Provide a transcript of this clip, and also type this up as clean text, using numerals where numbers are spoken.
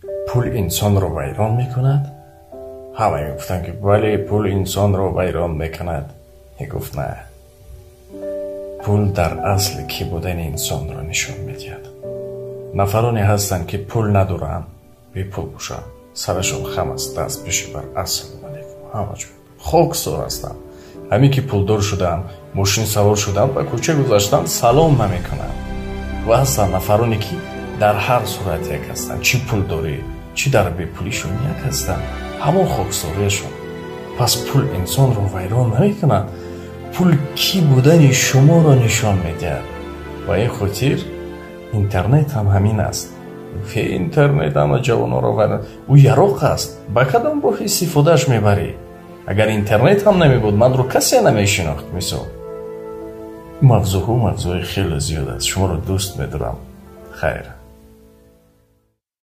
Пул инсонро вайрон мекунад? Ҳама мегуфтанд, ки бале, пул инсонро вайрон мекунад. Мегуфт: на, пул дар асли кӣ будани инсонро нишон медиҳад. Нафароне ҳастанд, ки пул надоранд, бепул бошанд, сарашон хам аст, даст пеши бар, ассалому алайкум, ҳама ҷо хоксор ҳастанд. Ҳамин ки пулдор шуданд, мошин савор шуданд, ба кӯча гузаштанд, салом намекунанд. Ва ҳастанд нафароне, ки дар ҳар сурат як ҳастанд, чӣ пулдорӣ, чӣ дар бепулишон як ҳастанд, ҳамон хоксориашон. Пас пул инсонро вайрон намекунад, пул кӣ будани шуморо нишон медиҳад. Ва ин хотир интернет ҳам ҳамин аст. Интернет ҳама ҷавононро вайрон, ӯ яроқ аст, ба кадом роҳ истифодааш мебарӣ? Агар интернет ҳам намебуд, манро касе намешинохт. Мисол, мавзӯъҳо мавзӯи хеле зиёд аст. Шуморо дӯст медорам. Хайр.